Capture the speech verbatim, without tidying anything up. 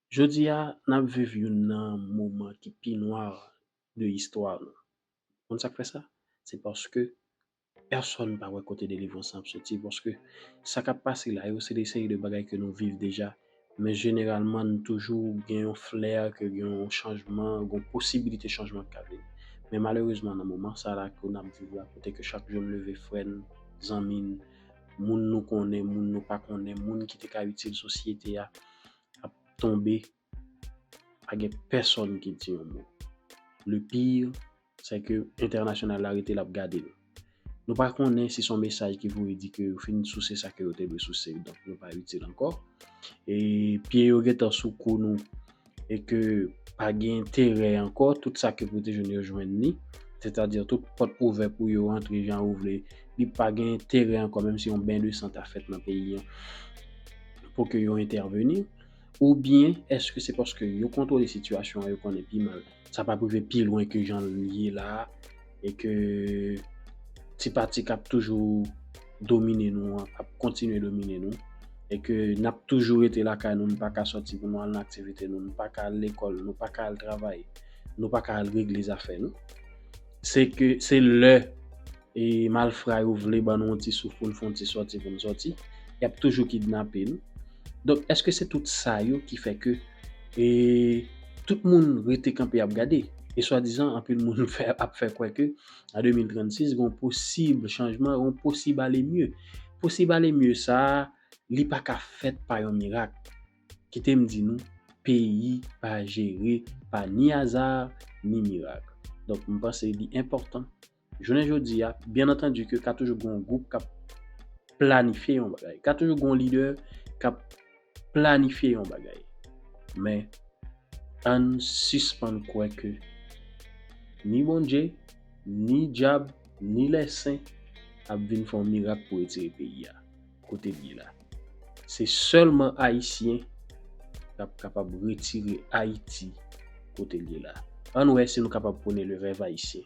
Jodi a, n ap viv youn nan moman ki pi nwa de istwa nou. Konn sa k fè sa? Se paske pèsonn pa wè kote delivrans lan ap soti, paske sa k ap pase la yo, se de seri de bagay ke nou viv deja, men jeneralman, n toujou gen yon flè ke gen yon chanjman, gen yon posibilite chanjman k ka vini. Men malerezman, nan moman sa la ke n ap viv la, kote ke chak jou n leve, frè n, zanmi n, moun nou konnen, moun nou pa konnen, moun ki te ka itil sosyete a, ap tonbe, pa gen pèsonn ki di yon mo. Le pire, se ke entènasyonal la rete l ap gade nou. Nou pa konnen si se yon mesaj ki voye di ke yo fin souse sa ke yo te dwe souse, donk nou pa itil ankò. E pye yo gentan sou kou nou, e ke pa gen enterè ankò, tout sa ke pou te jwenn yo jwenn li. Sètadi tout pòt ouvè pou yo antre jan yo vle. Li pa gen enterè ankò, menm si yon ben de san ta fèt nan peyi an, pou ke yo entèveni. Oubyen èske se paske yo kontwole sitiyasyon an, yo konnen pi mal, sa p ap rive pi lwen ke jan l ye la a, e ke ti pati k ap toujou domine nou an ap kontinye domine nou, e ke n ap toujou rete lakay nou, nou pa ka sòti pou nou al nan aktivite nou, nou pa ka al lekòl, nou pa ka al travay, nou pa ka al regle zafè nou. Se ke se lè e malfra yo vle ban nou yon ti souf pou n fè yon ti sòti pou n sòti, y ap toujou kidnape nou. Donk, èske se tout sa yo ki fè ke e, tout moun rete kanpe ap gade? E swadizan, anpil moun fè, ap fè kwè ke an de mil trannsis, gen yon posib chanjman, yon posib ale mye. Posib ale mye sa a, li pa ka fèt pa yon mirak. Kite m di nou, peyi pa jere pa ni aza, ni mirak. Donk, m panse li enpòtan. Jounen jodi a, byen antandi ke ka toujou gen yon gwoup k ap planifye yon bagay. Ka toujou gen yon lidè k ap planifye yon bagay. Men, ann sispann kwè ke ni Bondye, ni dyab, ni lèsen ap vin fè yon mirak pou retire peyi a kote l ye la. Se sèlman Ayisyen k ap kapab retire Ayiti kote l ye la. Ann wè si nou kapab pwone le rèv ayisyen.